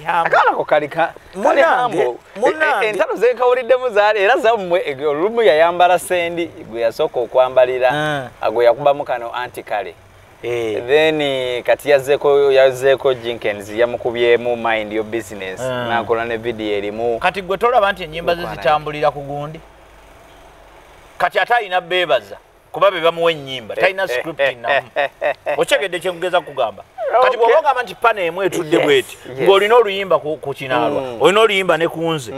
Akala ko kali Munange, munange. Entalo zenkawuliddemu zaali era zammwe. Olumu yayambala sendi gwe yasooka okwambalira, gwe yakubamu kano anti kale. Then kati yazzeeko Jenkins, yamukubyemu "Mind Your Business", nakola ne video erimu. Kati gwe tolaba nti ennyimba ze Mukwano. zitambulira ku gundi? Kati ate alina beebaza kuba be bamuwa ennyimba, talina script namu. Okyegedde kyengeza kugamba? Kati bw'oba ogamba nti pana emu etudde bweti, ng'olina oluyimba ku kinaalwa, olina oluyimba ne ku nze,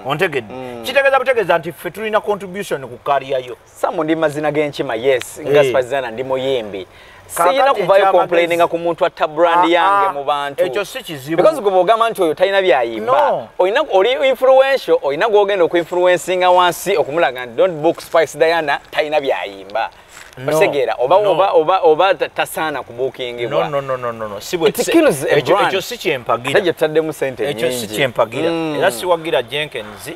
ontegedde? Kitegeeza butegeeza nti ffe tulina contribution ku career yo. Samu, ndi mazina g'enkima, yes, nga Spice Diana ndi muyimbi. Kaakati Siyina kuvayo ekyamagezi- complaininga ku muntu atta brand yange mu bantu. Ekyo si kizibu. Because gwe bw'ogamba nti oyo talina byayimba, No. olina oli influential, olina gw'ogenda okuinfluencinga wansi okumulaga nti don't book Spice Diana, talina byayimba. No. Otegeera oba No. oba tasaana kubookingibwa. No, si bwe. It kills a brand. Ekyo si kyempagira. Ate gye tutaddemu sente Ekyo si nnyingi. kyempagira. Era siwagira Jenkins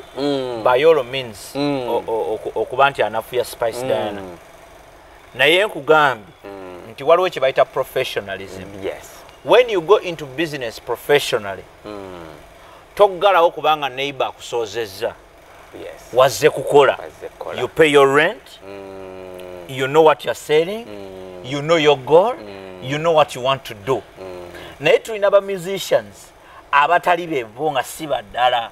by all means okuba nti anafuya Spice Diana, naye nkugambye nti waliwo kye bayita professionalism. When you go into business professionally, toggalawo kubanga neighbor akusoozezza. Wazze kukola. Wazze kukola. You pay your rent, you know what you're selling, you know your goal, you know what you want to do. Naye tulina ba musicians abatali bebo nga si baddala.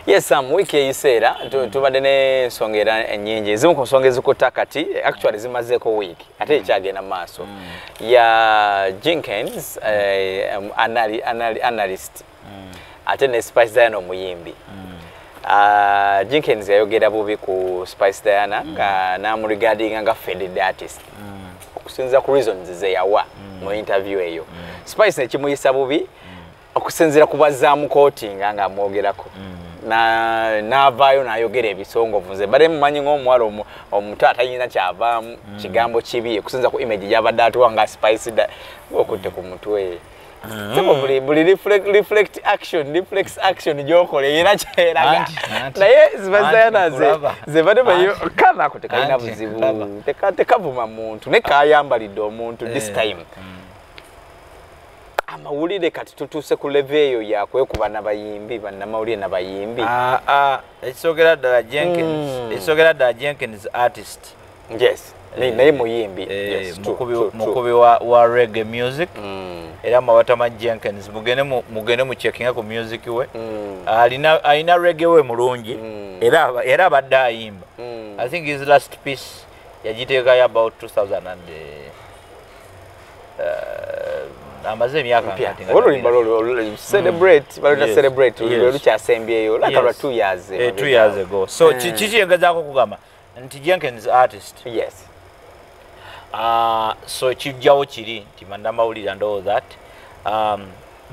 Yes, Sam, wiiki eyiseera tubadde n'ensonga era ennyingi. Ezimu ku nsonga ezikutta kati, actually zimazeeko wiiki ate ekyagenda mu maaso, ya Jenkins, analyst, ate ne Spice Diana omuyimbi. Jenkins yayogera bubi ku Spice Diana nga namuregardinga nga faded artist, okusinziira ku reasons ze yawa mu interview eyo. Spice nekimuyisa bubi okusinziira ku bazaamuquotinga nga amwogerako, n'avaayo n'ayogera ebisongovu. Nze badde mumanyi ng'omuwala omuto atalina kyavaamu kigambo kibi, okusinziira ku image gy'abadde atuwa nga Spice da okutte ku mutwe. Sebo, buli reflect action, reflex action gy'okola era kyeraga. Naye Spice Diana ze Nkulaba. ze badde bayo kana ako tekalina Anti, buzibu. nkulaba. Tekavuma muntu, ne kayambalidde omuntu this time. Amawulire kati tutuuse ku level eyo yakwekuba n'abayimbi, bannamawulire n'abayimbi. Ah, ah, ekisookera ddala Jenkins, ekisookera ddala, Jenkins artist. Yes, naye muyimbi. Yes, true, true, true. Mukubi wa reggae music. Era mwabatama Jenkins, mugende mucheckinga ku music we. Alina reggae we mulungi. Era abadde ayimba. I think his last piece yagiteekayo about 2000 and amaze emyaka Mpya. kati nga Oluyimba lwo "Celebrate" balota. "Celebrate" lwe lukyasembyeyo laka lwa 2 years emabega. 2 years ago. So kiki engezaako kugamba nti Jenkins artist. So kijjawo kiri nti bannamawulire and all that.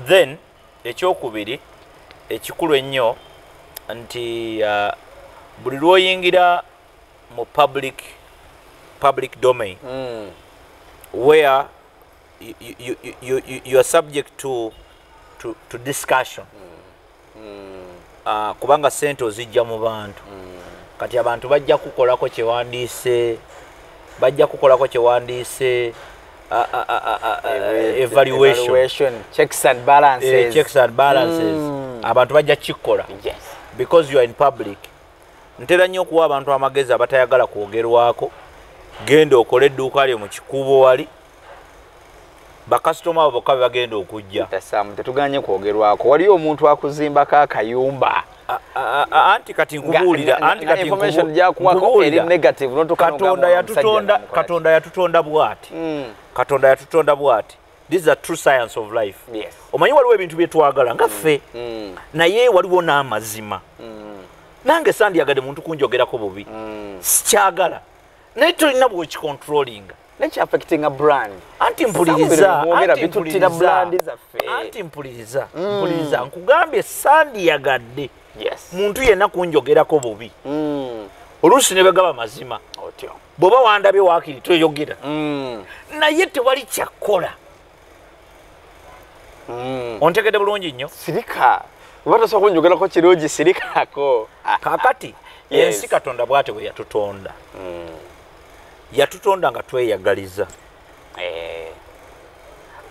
Then ekyokubiri ekikulu ennyo nti buli lwoyingira mu public domain where you are subject to discussion, kubanga sente ozijja mu bantu. Kati abantu bajja kukolako kyewandiise, bajja kukolako kyewandiise evaluation. Evaluation, checks and balances. Checks and balances. Abantu bajja kikola because you are in public. Ntera nnyo okuwa abantu amagezi abatayagala kwogerwako: genda okole edduuka lyo mu kikuubo, wali bakasitoma abo bokka be bagenda okujja. Tasamu, tetuganye kwogerwako. Waliyo omuntu akuzimbako akayumba. Anti kati nkubuulira, anti kati information gyakuwako eri nkubuulira. negative, n'otuuka Katonda n'ogamba yatutonda omusajja namukola ki? Katonda yatutonda bw'ati. Katonda yatutonda bw'ati. This is a true science of life. Omanyi waliwo ebintu bye twagala nga ffe, naye waliwo n'amazima. Nange sandyagadde muntu kunjogerako bubi. Sikyagala, naye tolina bwekicontrollinga. Nekyaffectinga brand. Anti mpuliriza, Mwogera anti bituttira mpuliriza. brand zaffe. Anti mpuliriza, mpuliriza, nkugambye sandiyagadde muntu yenna kunjogerako bubi. Oluusi ne begaba mazima. Otyo. Bw'oba wandabye waakiri toyogera, naye tewali kyakkola. Ontegedde bulungi nnyo? Sirika, oba tosobola kunjogerako kirungi, sirikako. Kaakati ensi Katonda bw'ate bwe yatutonda. Yatutonda nga tweyagaliza.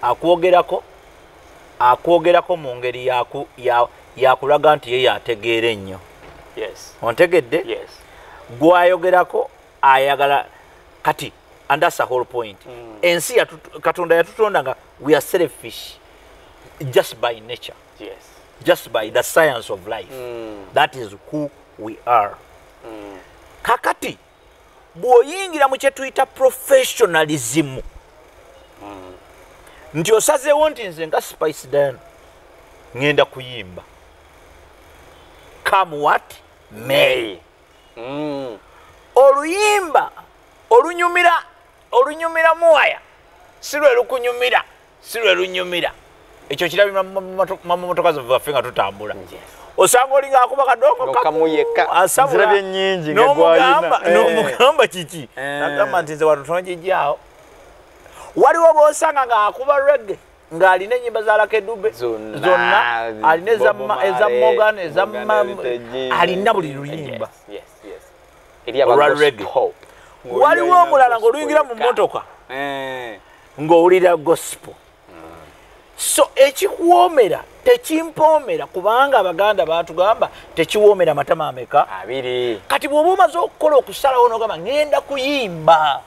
Akwogerako Akwogerako mu ngeri yakulaga nti ye yategeera ennyo. Yes. Ontegedde? Yes. Gwayogerako ayagala kati, and that's the whole point. Ensi Katonda yatutonda nga we are selfish just by nature. Yes. Just by the science of life. That is who we are. Kakati bw'oyingira mu kye tuyita professionalism, nti osazeewo nti nze nga Spice Diana ŋŋenda kuyimba, come what may. Oluyimba olunyumira muwaya si lwe lukunyumira, si lwe lunyumira. Ekyo kirabira mu motoka zaffe nga tutambula. Osanga olinga akuba kadongo kamuyeka, zirabye nnyingi nga gwalina. N'omugamba kiki? Nagamba nti nze wano tonjijjaawo. Waliwo b'osanga ng'akuba reggae ng'alina ennyimba za Lucky Dube zonna, alina eza Morgan, eza alina buli luyimba olwa reggae. Waliwo omulala ng'oluyingira mu mmotoka ng'owulira gospel. So ekikuwoomera tekimpoomera, kubanga Abaganda baatugamba tekiwoomera matama ameka? Abiri. Kati bw'oba omaze okukola okusalawo n'ogamba ŋŋenda kuyimba,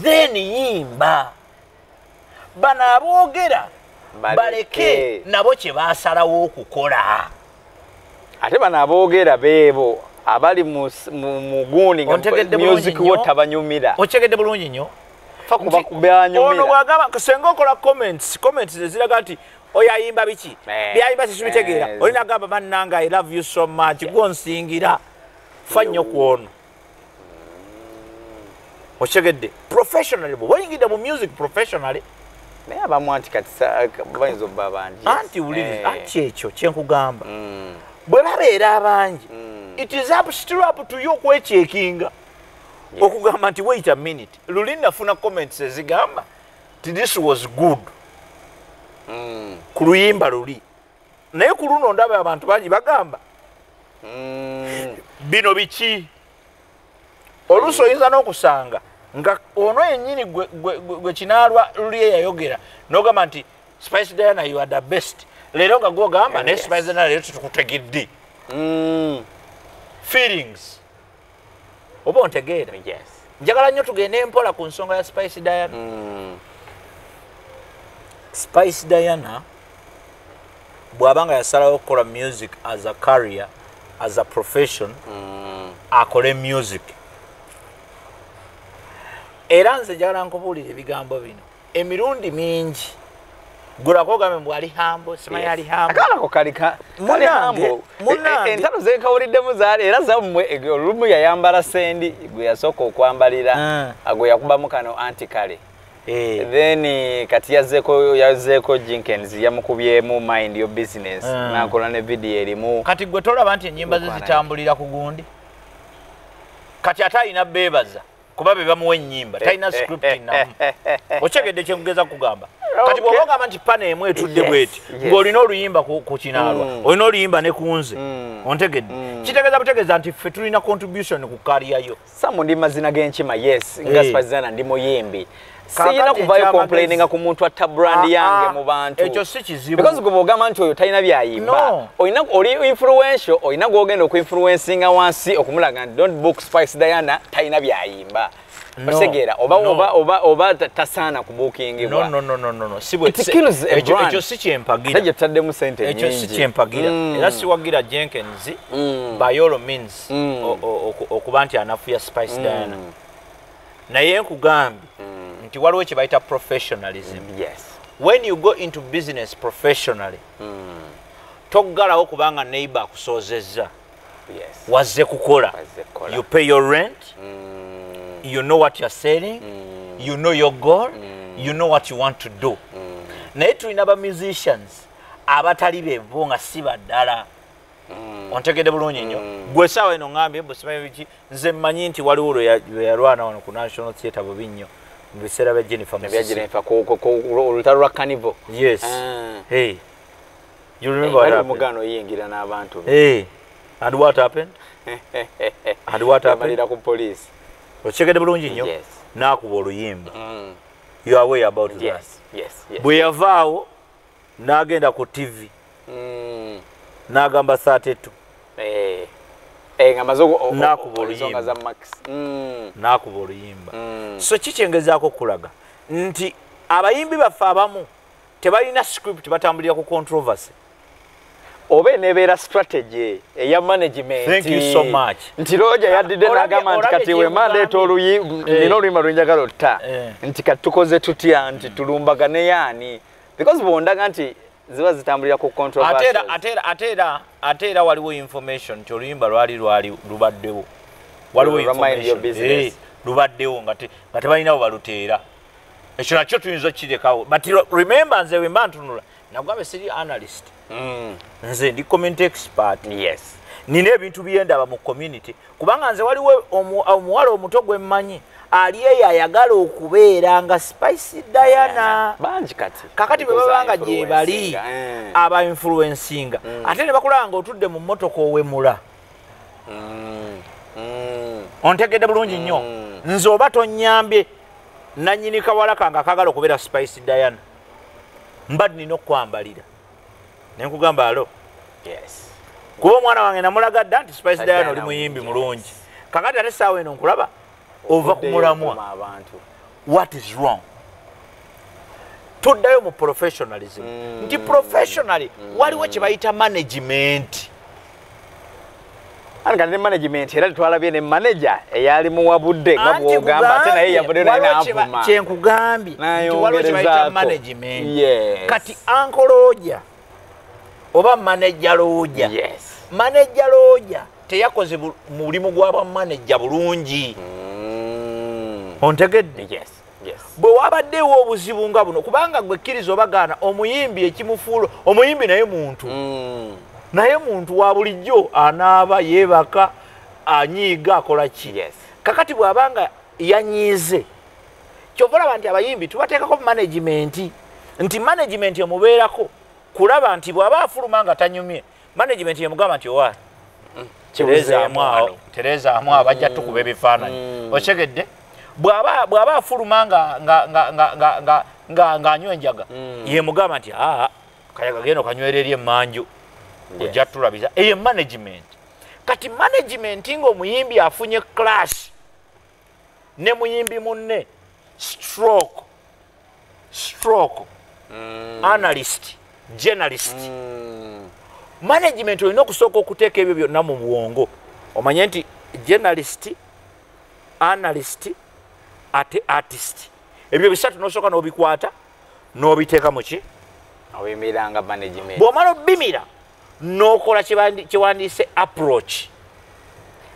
then yimba. Bano aboogera baleke nabo kye baasalawo okukola. Ate bano aboogera beebo abali mu gundi nga music wo tabanyumira. Otegedde bulungi nnyo. Ono bw'agamba senga okola comments eziraga nti oyo ayimba biki, byayimba sisibitegeera, olina agamba bannange I love you so much, gwonsingira, fa nnyo ku ono. Otegedde professionally, bw'oba oyingidde mu music professionally. Naye abamu anti kati bayinza obba bangi. Anti wuliriza, anti ekyo kye nkugamba. Bwe babeera abangi, it is up still up to you okwekyekinga. Okugamba nti wait a minute, luli nafuna comments ezigamba nti this was good ku luyimba luli, naye ku luno ndaba abantu bangi bagamba bino biki. Oluusi oyinza n'okusanga nga ono yennyini gwe kinaalwa luli eyayogera n'ogamba nti Spice Diana you are the best, leero nga gwogamba naye Spice Diana leero tetukutegedde. Feelings oba ontegeera? Yes. Njagala nnyo tugende mpola ku nsonga ya Spice Diana. Spice Diana bw'aba nga yasalawo okukola music as a career, as a profession, akole music. Era nze njagala nkubuulira ebigambo bino emirundi mingi. Gulako ogambe mbu ali humble, simanyi ali humble. Akalako kali humble. Entalo ze nkawuliddemu zaali era zammwe. Olumu yayambala sendi gwe yasooka okwambalira, gwe yakubamu kano anti kale. Then kati yazzeeko Jenkins yamukubyemu mind your business, n'akola ne video erimu. Kati gwe tolaba nti ennyimba ze zitambulira ku gundi? Kati ate alina beebaza kuba be bamuwa ennyimba, talina script namu. Okyegedde kye nkugeza kugamba? Kati bw'oba ogamba nti pana emu etudde bweti, ng'olina oluyimba ku kinaalwa, olina oluyimba ne ku nze, ontegedde? Kitegeeza butegeeza nti ffe tulina contribution ku career yo. Samu ndi mazina g'enkima, yes, nga Spice Diana ndi muyimbi. Siyina kuvayo complaininga ku muntu atta brand yange mu bantu. Ekyo si kizibu. Because gwe bw'ogamba nti oyo talina byayimba, olina oli influential, olina gw'ogenda okuinfluencinga wansi okumulaga nti don't book Spice Diana, talina byayimba. Otegeera oba tasaana kubuukingibwa. No. Ekyo si kyempagira. Ate gye tutaddemu ssente nnyingi. Ekyo si kyempagira. Era siwagira Jenkins by all means okuba nti anafuya Spice Diana. Naye nkugambye nti waliwo kye bayita professionalism. Yes. When you go into business professionally, toggalawo kubanga neighbor akusoozezza. Yes. Wazze kukola. You pay your rent. You know what you're selling. You know your goal. You know what you want to do. Naye tulina ba musicians abatali bebo nga si baddala. Ontegedde bulungi nnyo. Gwe essaawa eno ŋŋambye mbu simanyi biki, nze mmanyi nti waliwo lwe yalwana wano ku National Theatre bubi nnyo mu biseera bya Jennifer Musisi. Ebya Jennifer olutalo lwa Carnival. Yes. Hey. You remember what happened? Omugano oyingira n'abantu. Hey. And what happened? And what happened? Yamalira ku police. Okitegedde bulungi nnyo? Yes. N'akuba oluyimba. You are aware about that? Yes, yes, yes. Bwe yavaawo N'agenda ku TV. N'agamba 32. Nga maze N'akuba oluyimba. Za Max. N'akuba oluyimba. So kikyengezaako okulaga nti abayimbi baffe abamu tebalina script, batambulira ku controversy. Oba enebeera strategy eya management. Thank you so much. Nti Roger yaddidde n'agamba nti kati we mandeeta nina oluyimba lwenjagala otta. Nti kati tukoze tutya nti tulumbagane yaani. Because bw'ondaga nti ziba zitambulira ku controversy. Ate era waliwo information nti oluyimba lwali lubaddewo. Waliwo information. Lubaddewo nga tebalina we baluteera. Ekyo nakyo tuyinza okukirekawo. But remember nze bwe mba ntunula nagamba siri analyst. Nze ndi comment expert. Yes. Nina ebintu byendaba mu community. Kubanga nze waliwo omuwala omuto gwe mmanyi ali eyo ayagala okubeera nga Spice Diana. Bangi kati. Kakati bwe babanga gye bali aba influencinga. Ate ne bakulaba nga otudde mu mmotoka owemula. Ontegedde bulungi nnyo. Nze oba tonnyambye nannyini kawala kange akagala okubeera Spice Diana. Mbadde nina okwambalira. Ne nkugamba alo. Yes. Kuba omwana wange namulaga dda nti Spice Diana oli muyimbi mulungi. Kakati ate essaawa eno nkulaba ova ku mulamwa. What is wrong? Tuddayo mu professionalism. Nti professionally waliwo kye bayita management. Anti ne management era twalabye ne manager eyali muwabudde nga bw'ogamba ate naye yavuddeyo naye n'avuma. Kye nkugambye nti waliwo kye bayita management. Yes. Kati Uncle Roger oba manager Roger. Yes. Manager Roger teyakoze mulimu gw'aba manager bulungi. Ontegedde? Yes. Yes. Bwe wabaddewo obuzibu nga buno kubanga gwe kkiriza obagaana omuyimbi ekimufuula omuyimbi naye muntu. Naye muntu wa bulijjo anaaba yeebaka anyiiga akola ki. Yes. Kakati bw'abanga yanyiize kyova olaba nti abayimbi tubateekako management nti management emubeerako kulaba nti bw'aba afuluma nga tanyumye management yemugamba nti owa Tereza amu bajja tukuba ebifaananyi. Okyegedde? Bw'aba afuluma nga anywa enjaga yemugamba nti kayaga geno kanywera eri emmanju ojja tulabiza. Eyo management. Kati management ng'omuyimbi afunye clash ne muyimbi munne stroke analyst journalist. Management olina okusooka okuteeka ebyo byonna mu bwongo omanye nti journalist, analyst ate artist. Ebyo bisatu n'osooka n'obikwata n'obiteeka mu ki? Obimiranga management. Bw'omala obimira n'okola kyewandiise approach.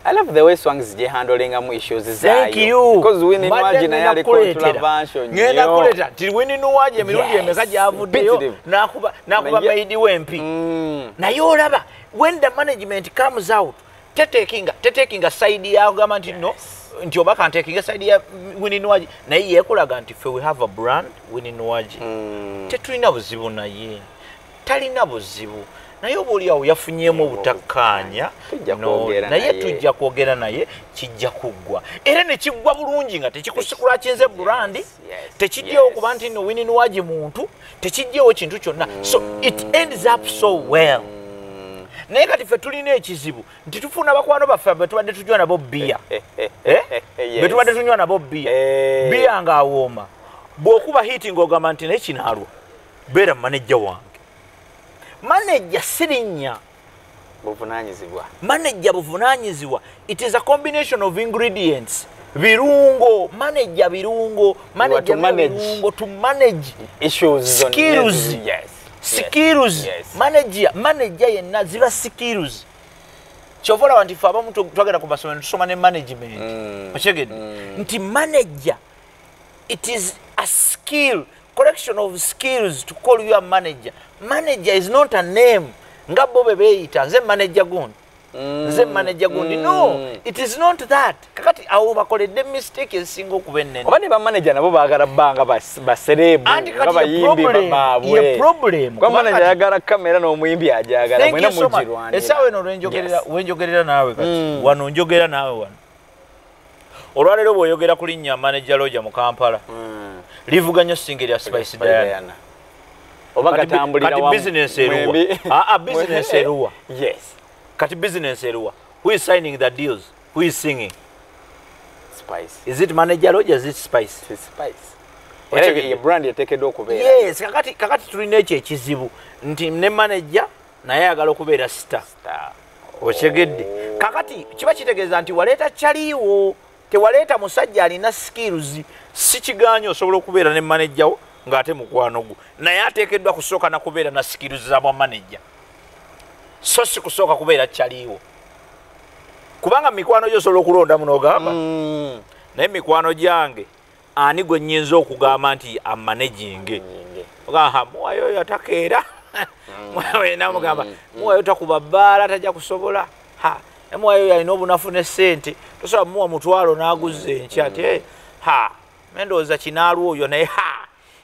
I love the way Swangz handling issues zayo. Thank you. Because Winnie Nwagi naye ali controversial. Ngenda kuleeta nti Winnie Nwagi emirundi emeka gy'avuddeyo n'akuba maidi w'empi. Naye olaba when the management comes out tetekinga side yagamba nti no nti oba kantekinga side ya Winnie Nwagi naye yeekolaga nti ffe we have a brand Winnie Nwagi. Tetulina buzibu naye. Talina buzibu. Naye oba awo yafunyeemu obutakkaanya naye tujja kwogera naye kijja kuggwa era ne kiggwa bulungi nga tekikusikulakinze brand tekijjewo kuba nti no Winnie Nwagi muntu tekijjewo kintu kyonna. So it ends up so well. Naye kati ffe tulina ekizibu nti tufuna bakwano baffe be tubadde tunywa nabo bbiya. Be tubadde tunywa nabo bbiya bbiya ng'awooma bw'okuba hiti ng'ogamba nti naye kinaalwa beera manager wange. Manager sirinnya buvunaanyizibwa. Manager buvunaanyizibwa. It is a combination of ingredients. Birungo, manager birungo, manager birungo to manage issues, skills. Yes. Skills. Yes. Manager yenna ziba skills. Kyova olaba nti ffe abamu twagenda ku masomero tusoma ne management. Okitegedde? Nti manager it is a skill, collection of skills to call you a manager. Manager is not a name. Nga bo be beeyita nze manager gundi. Nze manager gundi. No, it is not that. Kakati awo bakoledde mistake esinga okuba ennene. Oba ne ba manager nabo baagala bbanga baserebu nga bayimbi baabwe. Ye problem. Kuba manager ayagala kamera n'omuyimbi ajagala mwena mugirwanira. Essaawa eno lwenjogerera naawe kati. Wano njogera naawe wano. Olwaleero bw'oyogera ku linnya manager Roger mu Kampala. Livuga nnyo singa erya Spice Diana. Oba gatambulira wamu. Kati business eruwa? Business eruwa. Yes. Kati business eruwa. Who is signing the deals? Who is singing? Spice. Is it manager or is it Spice? It's Spice. Era brand yateekeddwa okubeera. Yes, kakati tulina ekyo ekizibu nti ne manager naye ayagala okubeera star. Okyegedde. Kakati kiba kitegeeza nti waleeta kyaliwo, tewaleeta musajja alina skills. Si kigaanyi osobola okubeera ne manager wo ng'ate mukwano gwo, naye ateekeddwa kusooka na kubeera na skills za bwa manager, so si kusooka kubeera kyaliwo. Kubanga mikwano gyo osobola okulondamu n'ogamba naye mikwano gyange ani gwe nnyinza okugamba nti amanaginge? Ogamba muwayo oyo atakeera, namugamba muwayo takuba bbaala tajja kusobola, muwayo oyo alina obunafu ne ssente tosobola muwa mutwalo n'aguzza enkya ati ha ndowooza kinaalwa oyo, naye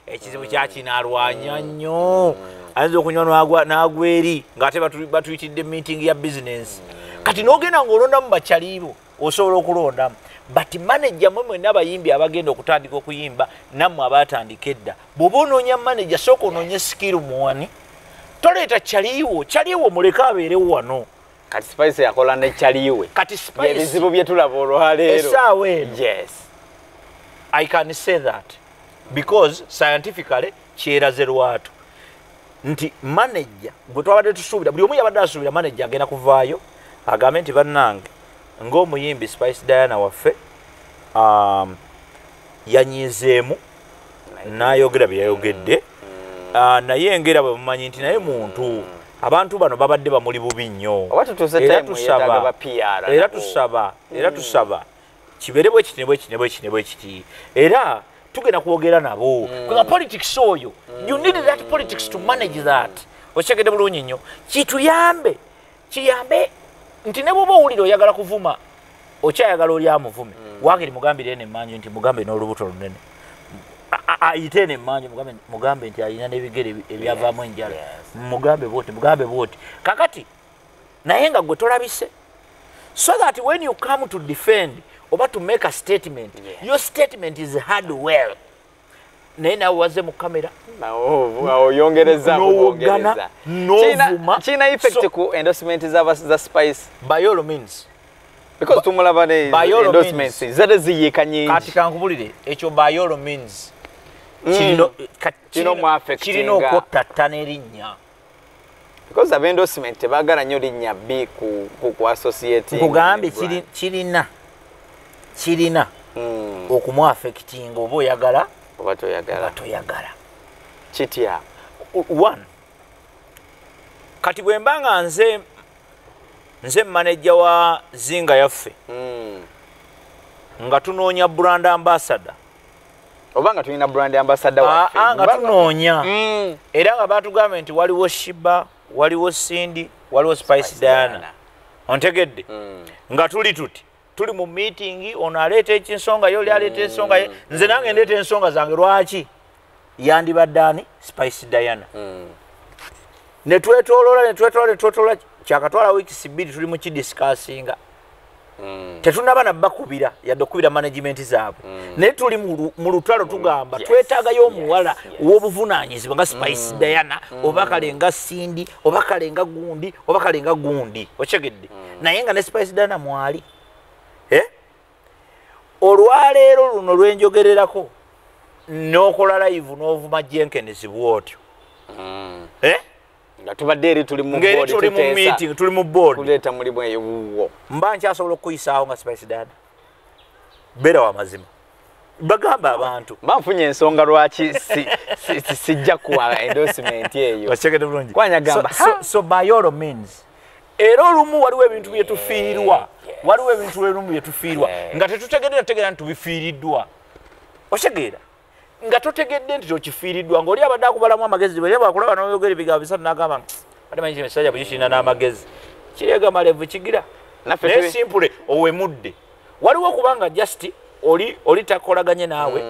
ekizibu kya kinaalwanya nnyo, ayinza okunywa n'agwa eri ng'ate batuyitidde meeting ya business. Kati n'ogenda ng'olondamu bakyalibo osobola okulondamu, but manager mwe mwenna abayimbi abagenda okutandika okuyimba nammwe abatandika edda, bw'oba onoonya manager sooka onoonye skill muwani, toleeta kyaliwo. Kyaliwo muleke abeerewo wano. Kati Spice yakola ne kyaliwe. Kati Spice ebizibu bye tulaba olwaleero essaawa eno. Yes, I can say that because scientifically kyeraze lwatu nti manager gwe twabadde tusuubira, buli omu yabadde asuubira manager agenda kuvaayo agambe nti bannange ng'omuyimbi Spice Diana waffe yanyizeemu n'ayogera bye yayogedde, naye engera bwe mumanyi nti naye muntu, abantu bano babadde bamuli bubi nnyo, era tusaba kibeere bwe kiti ne bwe kiti ne bwe kiti ne bwe kiti, era tugenda kwogera nabo. Kubanga politics oyo, you need that politics to manage that. Okyegedde bulungi nnyo, kituyambe kiyambe nti ne bw'oba owulira oyagala kuvuma, okyayagala oli amuvume, waakiri mugambire eno emmanju nti mugambe n'olubuto lunene, ayite eno emmanju mugambe nti alina n'ebigere ebyavaamu enjala, mugambe bwoti, mugambe bwoti. Kakati naye nga gwe tolabise, so that when you come to defend oba to make a statement, your statement is hard well. Naye nawe wazze mu kamera oyongereza n'owogana n'ovuma. Kirina effect ku endorsement za Spice by all means, because tumulaba ne endorsements zade ziyiika nyingi. Kati kankubulire ekyo by all means kirina okwottattana erinnya, because aba endorsement tebaagala nnyo linnya bbi ku associating. Nkugambye kirina okumu affectinga oba oyagala oba toyagala. Kitya? One, kati bwe mba nga nze manager wa Zinga yaffe nga tunoonya brand ambassador, oba nga tulina brand ambassador waffe nga tunoonya, era nga batugambye nti waliwo Shiba, waliwo Cindy, waliwo Spice Diana, ontegedde? Nga tuli tuti tuli mu meeting, ono aleeta ekinsonga yo, oli aleeta ensonga ye, nze nange ndeeta ensonga zange, lwaki yandibadde ani? Spice Diana. Ne twetooloola kyakatwala weeks 2 tuli mu kidiscussinga, tetunnaba nabbakubira yadde okubira management zaabwe, naye tuli mu lutalo tugamba twetaagayo omuwala ow'obuvunaanyizibwa nga Spice Diana, oba kale nga Cindy, oba kale nga gundi, oba kale nga gundi, okyegedde? Naye nga ne Spice Diana mwali. Olwaleero luno lwenjogererako n'okola live n'ovuma Jenkins bw'otyo, nga tubadde eri tuli mu board, tuli mu meeting, tuli mu board, kuleeta mulimu eyo wuwo, mba nkyasobola okukuyisaawo nga Spice Diana. Beera wa mazima, bagamba abantu mba nfunye ensonga lwaki sijja kuwa endorsement eyo. Okyegedde bulungi? Kwanyagamba so by all means, era olumu waliwo ebintu bye tufiirwa, waliwo ebintu ebimu bye tufiirwa nga tetutegedde tutegeera nti tubifiiriddwa. Otegeera nga totegedde nti tokifiiriddwa, ng'oli abadde akubalamu amagezi, bwe bwakulaba n'oyogera ebigambo bisatu n'agamba ate manyi ekisajja bwe kirina n'amagezi kireega malevu kigira, naye simpule owemudde. Waliwo kubanga just oli takolaganye naawe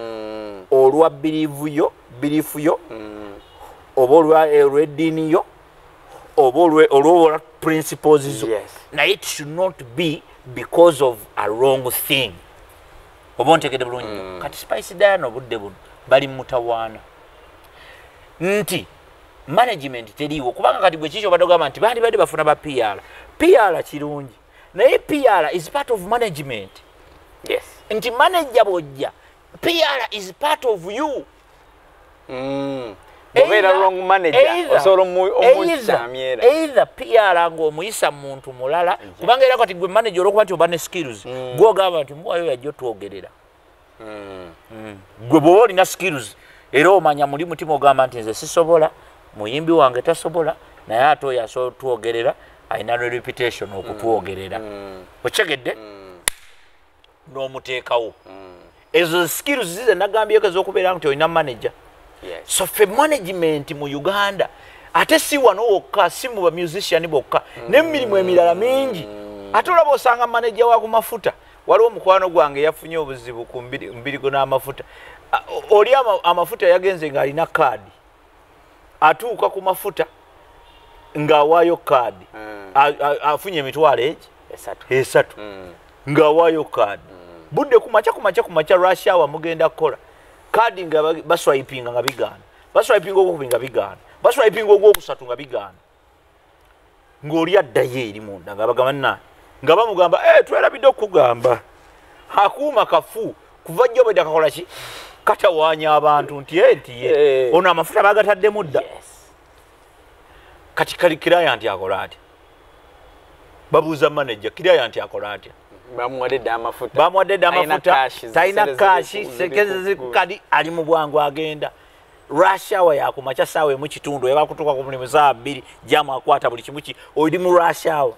olwa birifu yo oba olw'eddiini yo oba olw'olwa principles zo, naye it should not be because of a wrong thing. Oba ontegedde bulungi nnyo? Kati Spice Diana obudde buno bali mutawaana nti Management teriiwo, kubanga kati gwe kiki obadde ogamba nti bandi badde bafuna ba PR. PR kirungi, naye PR is part of management. Yes. Nti manager bw'ojja, PR is part of you. Bw'obeera wrong manager, osobola omukyamyera. Either PR ng'omuyisa muntu mulala, kubanga era kati gwe manager olw'okuba nti oba ne skills, gw'ogamba nti muwayo yajja otwogerera. Gwe bw'oba olina skills, era omanya muli mutima ogamba nti nze sisobola, muyimbi wange tasobola, naye ate oyo asobola otwogerera, alina ne reputation okutwogerera. Okitegedde? N'omuteekawo. Ezo skills zize nagambyeko ez'okubeera nti olina manager. Yes. So ffe management mu Uganda, ate si wano wokka, si mu ba musician bokka, n'emirimu emirala mingi. Ate olaba osanga manager wa ku mafuta, waliwo mukwano gwange yafunye obuzibu ku mbirigo n'amafuta. Oli amafuta yagenze ng'alina kaadi, atuuka ku mafuta ng'awaayo kaadi, afunye emitwalo egi esatu, ng'awaayo kaadi. Budde kumakya kumakya kumakya rush hour mugenda kukola, kaadi nga baswipinga nga bigaana, baswipinga ogwokubiri nga bigaana, baswipinga ogwokusatu nga bigaana, ng'oli addayo eri munda nga bagamba nna, nga bamugamba twerabidde okukugamba akuuma kafu kuva jjo bwedda kakola ki, katawaanya abantu nti nti ye ono amafuta bagataddemu dda. Kati kali client akola atya? Babuuza manager, client akola atya? Bamuwadde dda amafuta, bamuwadde dda amafuta, talina kashi, kadi ali mu bwangu agenda. Rush hour yakumakya ssaawa emu kitundu, eba kutuuka ku mulimu ssaawa 2, jamu akwata buli kimu ki, oli mu rush hour.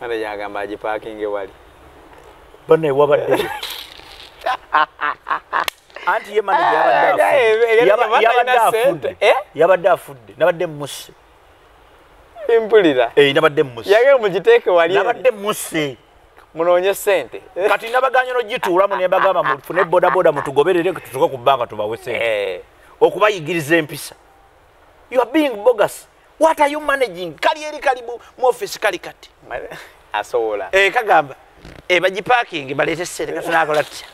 Manager agamba agipaakinge wali. Banne wabadde. Anti ye manager yabadde afudde. Yabadde afudde, nabadde musse. Mpulira. Nabadde musse. Yagenda mugiteeke wali. Nabadde musse. Munoonye ssente. Kati nabaganye n'ogituulamu ne mbagamba mufune bodaboda mutugoberere tutuuke ku bbanka tubawe ssente. Okubayigiriza empisa. You are being bogus. What are you managing? Kali eri kali mu office kali kati. Asobola. Kagamba. Bagiparking baleete ssente katunakola tutya?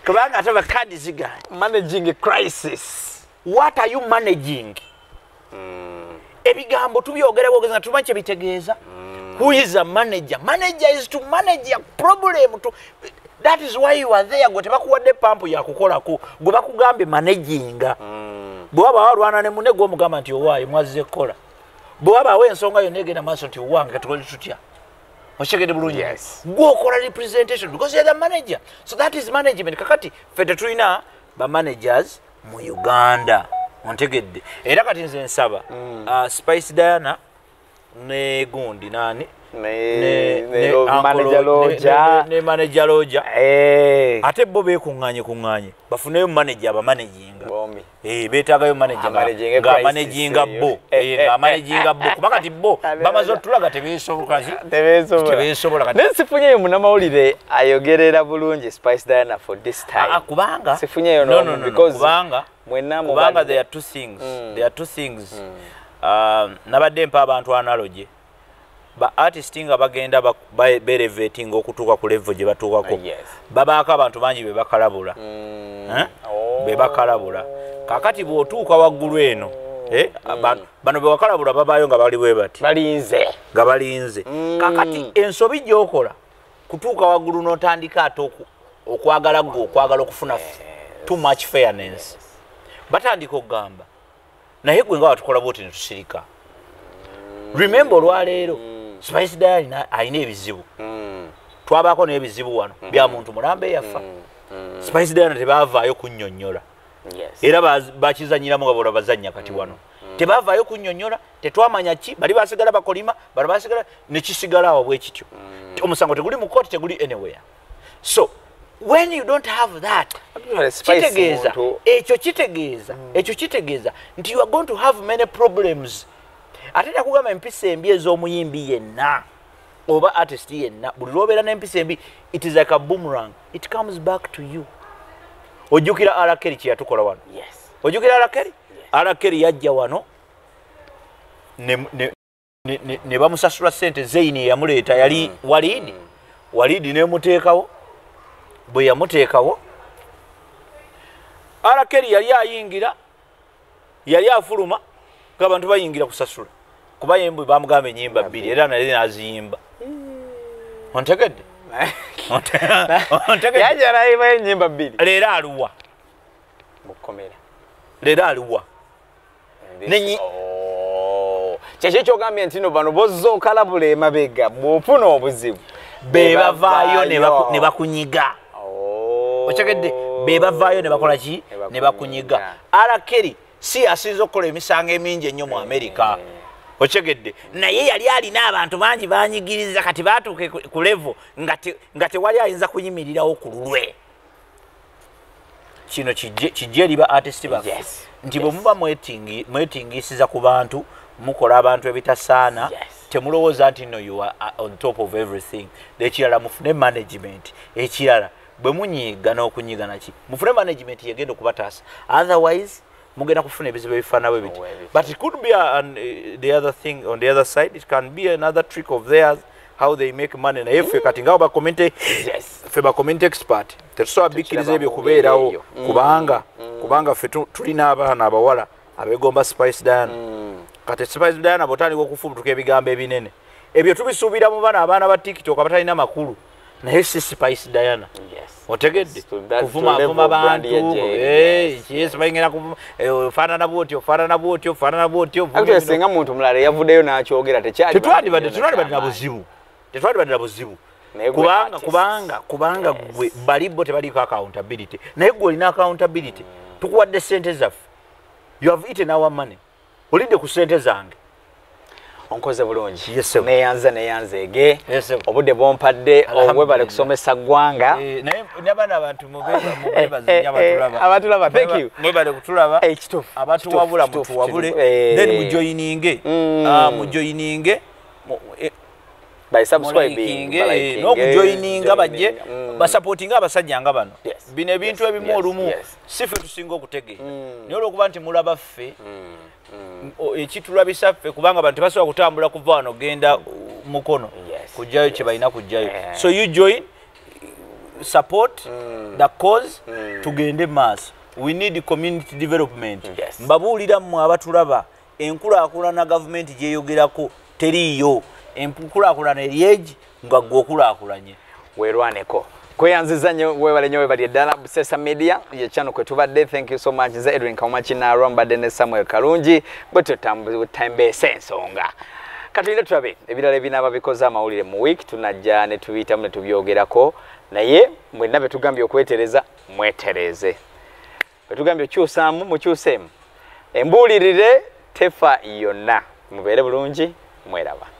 Kubanga ate ba kaadi zigaanye. Managing a crisis. What are you managing? Ebigambo tubyogera bwogezi nga tumanyi kye bitegeeza. Who is a manager? Manager is to manage a problem. That is why you are there. Gwe tebakuwadde pampu ya kukolako, gwe bakugambye managinga. Bwe waba walwana ne munne gw'omugamba nti owaaye mwazze kukola. Bwe wabaawo ensonga yonna egenda maaso nti owange katukole tutya. Okitegedde bulungi? Yes. Gwe okola representation because you are the manager. So that is management. Kakati ffe tetulina ba managers mu Uganda. Ontegedde. Era kati nze nsaba Spice Diana ne gundi nani ne manager Roger, ne manager Roger. Ate bo beekuŋŋaanye kuŋŋaanye bafuneyo manager abamanaginga. Beetaagayo manager nga amanaginga bo, nga amanaginga bo, kuba kati bo bamaze otulaga tebeesobola, tebeesobola. Kati naye sifunyeyo munnamawulire ayogerera bulungi Spice Diana for this time. Kubanga sifunyeyo no, because kubanga kubanga there are two things. There are two things. Nabadde mpa abantu analogy. Ba artist nga bagenda belevating okutuuka ku level gye batuukako. Babaako abantu bangi be bakalabula. Be bakalabula. Kakati bw'otuuka waggulu eno, bano be wakalabula babaayo nga bali bwe bati. Balinze. Nga balinze. Kakati ensobi gy'okola kutuuka waggulu n'otandika ate okwagala gwe okwagala okufuna too much fairness. Batandika okugamba naye gwe nga watukola bw'oti ne tusirika. Remember olwaleero Spice Diana alina ebizibu. Twabaako n'ebizibu wano bya muntu mulamba eyafa. Spice Diana tebaavaayo kunnyonnyola. Era bakizannyiramu nga bola bazannya kati wano. Tebaavaayo kunnyonnyola, tetwamanya ki, bali basigala bakolima, bali basigala ne kisigala awo bwe kityo. Omusango teguli mu kooti, teguli anywhere. So when you don't have that, kitegeeza, ekyo kitegeeza, ekyo kitegeeza nti you are going to have many problems. Ate nakugamba empisa embi ez'omuyimbi yenna oba artist yenna, buli lw'obeera n'empisa embi, it is like a boomerang, it comes back to you. Ojjukira R. Kelly kye yatukola wano? Yes. Ojjukira R. Kelly? R. Kelly yajja wano ne bamusasula ssente. Zeini yamuleeta, yali Walidi. Walidi nemuteekawo. Bwe yamuteekawo R. Kelly yali ayingira, yali afuluma ng'abantu bayingira kusasula, kuba yembu bamugamba ennyimba bbiri era naye n'aziyimba. Ontegedde? Ontegedde? Yajja n'ayimba ennyimba bbiri. Leero aluwa? Mukomera. Leero aluwa? Kyekyo kyogambye nti no bano bozza okalabula emabega bw'ofuna obuzibu be bavaayo ne bakunyiga. Otegedde? Be bavaayo ne bakola ki? Ne bakunyiga. R. Kelly si asinze okukola emisango emingi ennyo mu Amerika. Otegedde? Naye yali alina abantu bangi banyigiriza, kati baatuuke ku level nga tewali ayinza kuyimirirawo ku lulwe. Kino kijje eri ba artist baffe nti bwe muba mwetingisiza ku bantu, mukola abantu ebitasaana, temulowooza nti no you are on top of everything. Ekirala mufune management. Ekirala bwe munyiiga n'okunyiga naki, mufune management yegenda okubataasa, otherwise mugenda kufuna ebizibu ebifaanana bwe biti. But it could be the other thing on the other side, it can be another trick of theirs, how they make money. Naye ffe kati nga ba community, ffe ba community expert tetusobola bikkiriza ebyo kubeerawo, kubanga ffe tulina abaana abawala abegomba Spice Diana. Kati Spice Diana bw'otandika okufubutuka ebigambo ebinene ebyo tubisuubira mu bano abaana ba TikTok abatalina makulu, naye si Spice Diana. Otegedde? Kuvuma avuma bantu, bayingira kuvuma, ofaanana bw'otyo, ofaanana bw'otyo, ofaanana bw'otyo. Actually singa muntu mulala yavuddeyo n'akyogera tetwandibadde na buzibu, tetwandibadde na buzibu, kubanga gwe bali bo tebaliko accountability, naye gwe olina accountability. Tukuwadde ssente zaffe, you have eaten our money, olidde ku ssente zange. Onkoze bulungi, neyanza neyanzeege obudde bwompadde, obwebale kusomesa ggwanga. Naye n'abaana abantu mubeebaze nnyo abatulaba. Abatulaba, thank you. Mwebale kutulaba, abatuwabula mutuwabule, then mujoyininge, mujoyininge by subscribing, n'okujoyininga bajje basupportinga abasajja nga bano. Bino ebintu ebimu olumu si ffe tusinga okutegeera, naye olwokuba nti mulaba ffe ekitulabisa ffe, kubanga abantu tebasobola kutambula kuva wano genda Mukono kujjayo kye balina kujjayo. So you join, support the cause, tugende maaso. We need community development. Mbabuulira mmwe abatulaba, enkulaakulana gavumenti gyeyogerako teriiyo. Enkulaakulana eri egi nga ggwe okulaakulanye. Weerwaneko. Kweyanziza nnyo, weebale nnyo, weebale ddala. Busesa Media ye channel kwe tubadde. Thank you so much. Nze Edwin Kawuma Kinaalwa, mbadde ne Samuel Kalungi, bwe tutambeesa ensonga. Katulinde tulabe ebirala ebinaaba bikoze amawulire mu week, tunajja ne tubiyitamu ne tubyogerako, naye mwenna be tugambye okwetereza mwetereze, be tugambye okyusaamu mukyuseemu, embuulirire tefa yonna. Mubeere bulungi, mweraba.